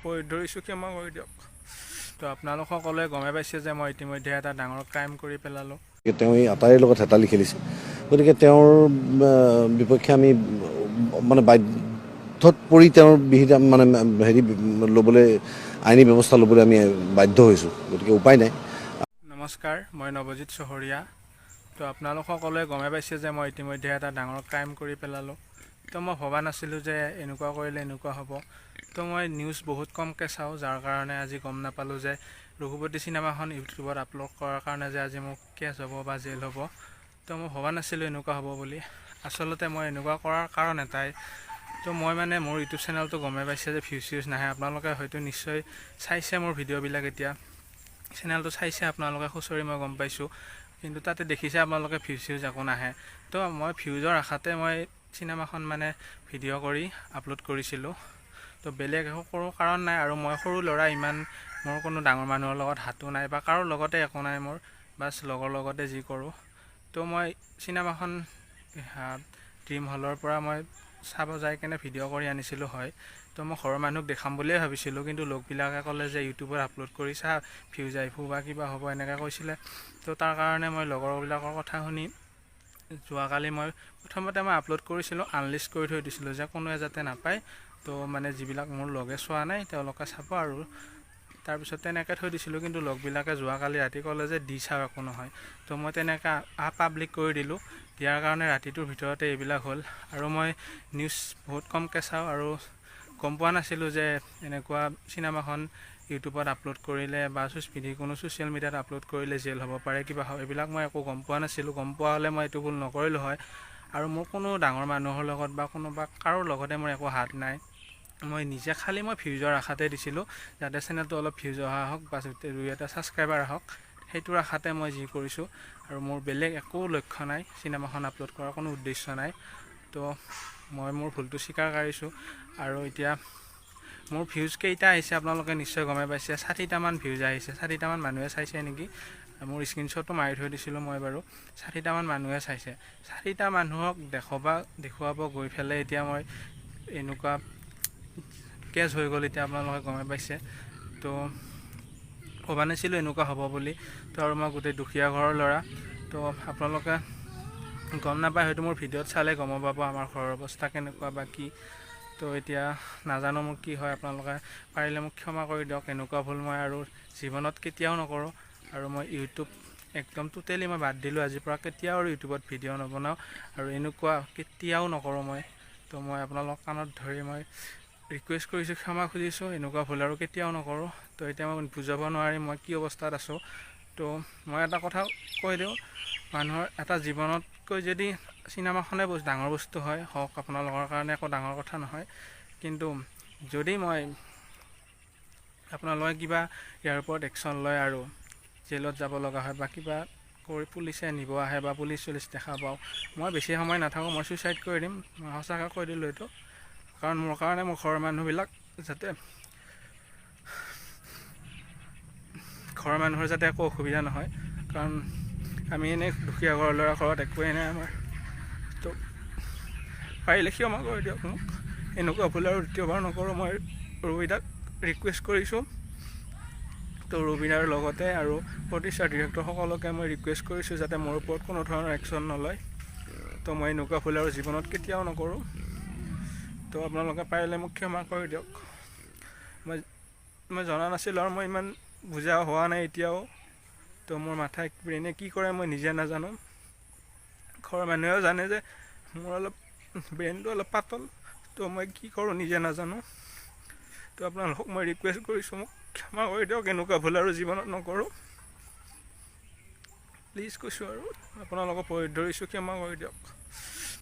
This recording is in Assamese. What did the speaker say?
ভৰিত ধৰিছোঁ, ক্ষমা কৰি দিয়ক। তো আপোনালোক সকলোৱে গমেই পাইছে যে মই ইতিমধ্যে এটা ডাঙৰ ক্ৰাইম কৰি পেলালোঁ। গতিকে তেওঁ এই আটাইৰ লগত হেতালি খেলিছে। গতিকে তেওঁৰ বিপক্ষে আমি মানে বাধ্যত পৰি তেওঁৰ বিহিত মানে হেৰি ল'বলৈ, আইনী ব্যৱস্থা ল'বলৈ আমি বাধ্য হৈছোঁ। গতিকে উপায় নাই। নমস্কাৰ, মই নৱজিত চহৰীয়া। তো আপোনালোক সকলোৱে গমেই পাইছে যে মই ইতিমধ্যে এটা ডাঙৰ ক্ৰাইম কৰি পেলালোঁ। তো মই ভবা নাছিলোঁ যে এনেকুৱা কৰিলে এনেকুৱা হ'ব। তো মই নিউজ বহুত কমকৈ চাওঁ, যাৰ কাৰণে আজি গম নাপালোঁ যে ৰঘুপতি চিনেমাখন ইউটিউবত আপলোড কৰাৰ কাৰণে যে আজি মোক কেছ হ'ব বা জেল হ'ব। তো মই ভবা নাছিলোঁ এনেকুৱা হ'ব বুলি। আচলতে মই এনেকুৱা কৰাৰ কাৰণ এটাই। তো মই মানে মোৰ ইউটিউব চেনেলটো গমেই পাইছে যে ভিউজ চিউজ নাহে। আপোনালোকে হয়তো নিশ্চয় চাইছে মোৰ ভিডিঅ'বিলাক, এতিয়া চেনেলটো চাইছে আপোনালোকে খুচৰি, মই গম পাইছোঁ। কিন্তু তাতে দেখিছে আপোনালোকে ভিউজ চিউজ একো নাহে। তো মই ভিউজৰ আশাতে মই চিনেমাখন মানে ভিডিঅ' কৰি আপলোড কৰিছিলোঁ। তো বেলেগ একো কৰোঁ কাৰণ নাই। আৰু মই সৰু ল'ৰা, ইমান মোৰ কোনো ডাঙৰ মানুহৰ লগত হাতো নাই বা কাৰো লগতে একো নাই মোৰ, বাছ লগৰ লগতে যি কৰোঁ। তো মই চিনেমাখন ড্ৰিম হলৰ পৰা মই চাব যাই কেনে ভিডিঅ' কৰি আনিছিলোঁ হয়। তো মই ঘৰৰ মানুহক দেখাম বুলিয়ে ভাবিছিলোঁ, কিন্তু লগবিলাকে ক'লে যে ইউটিউবত আপলোড কৰি চা, ভিউজ আহিব বা কিবা হ'ব, এনেকৈ কৈছিলে। তো তাৰ কাৰণে মই লগৰবিলাকৰ কথা শুনি যোৱাকালি মই প্ৰথমতে মই আপলোড কৰিছিলোঁ, আনলিষ্ট কৰি থৈ দিছিলোঁ যে কোনোৱে যাতে নাপায়। তো মানে যিবিলাক মোৰ লগে চোৱা নাই, তেওঁলোকে চাব আৰু তাৰপিছত তেনেকৈ থৈ দিছিলোঁ। কিন্তু লগবিলাকে যোৱাকালি ৰাতি ক'লে যে দি চাওঁ, একো নহয়। তো মই তেনেকৈ পাব্লিক কৰি দিলোঁ। দিয়াৰ কাৰণে ৰাতিটোৰ ভিতৰতে এইবিলাক হ'ল। আৰু মই নিউজ বহুত কমকৈ চাওঁ আৰু গম পোৱা নাছিলোঁ যে এনেকুৱা চিনেমাখন ইউটিউবত আপলোড কৰিলে বা কোনো ছ'চিয়েল মিডিয়াত আপলোড কৰিলে জেল হ'ব পাৰে, কিবা হ'ব, এইবিলাক মই একো গম পোৱা নাছিলোঁ। গম পোৱা হ'লে মই এইটো ভুল নকৰিলোঁ হয়। আৰু মোৰ কোনো ডাঙৰ মানুহৰ লগত বা কোনোবা কাৰো লগতে মোৰ একো হাত নাই। মই নিজে খালী মই ভিউজৰ আশাতে দিছিলোঁ, যাতে চেনেলটো অলপ ভিউজ অহা হওক বা দুই এটা ছাবস্ক্ৰাইবাৰ আহক, সেইটোৰ আশাতে মই যি কৰিছোঁ। আৰু মোৰ বেলেগ একো লক্ষ্য নাই, চিনেমাখন আপলোড কৰাৰ কোনো উদ্দেশ্য নাই। তো মই মোৰ ভুলটো স্বীকাৰ কৰিছোঁ। আৰু এতিয়া মোৰ ভিউজ কেইটা আহিছে আপোনালোকে নিশ্চয় গমেই পাইছে। 60টামান ভিউজ আহিছে, 60টামান মানুহে চাইছে নেকি। মোৰ স্ক্ৰীনশ্বটো মাৰি থৈ দিছিলোঁ মই বাৰু। 60টামান মানুহে চাইছে। 60টা মানুহক দেখুৱাব গৈ পেলাই এতিয়া মই এনেকুৱা কেছ হৈ গ'ল, এতিয়া আপোনালোকে গমেই পাইছে। তো ভবা নাছিলোঁ এনেকুৱা হ'ব বুলি। তো আৰু মই গোটেই দুখীয়া ঘৰৰ ল'ৰা। তো আপোনালোকে গম নাপায় হয়তো, মোৰ ভিডিঅ'ত চালে গম পাব আমাৰ ঘৰৰ অৱস্থা কেনেকুৱা বা কি। তো এতিয়া নাজানো মোৰ কি হয়। আপোনালোকে পাৰিলে মোক ক্ষমা কৰি দিয়ক। এনেকুৱা ভুল মই আৰু জীৱনত কেতিয়াও নকৰোঁ। আৰু মই ইউটিউব একদম টোটেলি মই বাদ দিলোঁ। আজিৰ পৰা কেতিয়াও আৰু ইউটিউবত ভিডিঅ' নবনাওঁ আৰু এনেকুৱা কেতিয়াও নকৰোঁ মই। তো মই আপোনালোক কাণত ধৰি মই ৰিকুৱেষ্ট কৰিছোঁ, ক্ষমা খুজিছোঁ। এনেকুৱা ভুল আৰু কেতিয়াও নকৰোঁ। তো এতিয়া মই বুজাব নোৱাৰিম মই কি অৱস্থাত আছোঁ। তো মই এটা কথা কৈ দিওঁ, মানুহৰ এটা জীৱনতকৈ যদি চিনেমাখনে ডাঙৰ বস্তু হয় হওক, আপোনালোকৰ কাৰণে একো ডাঙৰ কথা নহয়। কিন্তু যদি মই আপোনালোকে কিবা ইয়াৰ ওপৰত একশ্যন লয় আৰু জেলত যাব লগা হয় বা কিবা কৰি পুলিচে নিব আহে বা পুলিচ চুলিচ দেখা পাওঁ, মই বেছি সময় নাথাকোঁ, মই ছুইচাইড কৰি দিম। মই সঁচাকৈ কৈ দিলোঁ এইটো, কাৰণ মোৰ কাৰণে মোৰ ঘৰৰ মানুহবিলাক যাতে, ঘৰৰ মানুহৰ যাতে একো অসুবিধা নহয়, কাৰণ আমি এনেই দুখীয়া ঘৰৰ ল'ৰা, ঘৰত একোৱেই নাই আমাৰ। তো পাৰিলে ক্ষমা কৰি দিয়ক মোক। এনেকুৱা ভুল আৰু দ্বিতীয়বাৰ নকৰোঁ। মই ৰবিদাক ৰিকুৱেষ্ট কৰিছোঁ। তো ৰবিদাৰ লগতে আৰু প্ৰডিউচাৰ, ডিৰেক্টৰ সকলোকে মই ৰিকুৱেষ্ট কৰিছোঁ যাতে মোৰ ওপৰত কোনো ধৰণৰ একশ্যন নলয়। তো মই এনেকুৱা ভুল আৰু জীৱনত কেতিয়াও নকৰোঁ। তো আপোনালোকে পাৰিলে মোক ক্ষমা কৰি দিয়ক। মই জনা নাছিলোঁ আৰু মই ইমান বুজা হোৱা নাই এতিয়াও। তো মোৰ মাথাই ব্ৰেইনে কি কৰে মই নিজে নাজানো। ঘৰৰ মানুহেও জানে যে মোৰ অলপ ব্ৰেইনটো অলপ পাতল। তো মই কি কৰোঁ নিজে নাজানো। তো আপোনালোকক মই ৰিকুৱেষ্ট কৰিছোঁ, মোক ক্ষমা কৰি দিয়ক। এনেকুৱা ভুল আৰু জীৱনত নকৰোঁ, প্লিজ কৈছোঁ। আৰু আপোনালোকক ভৰিত ধৰিছোঁ, ক্ষমা কৰি দিয়ক।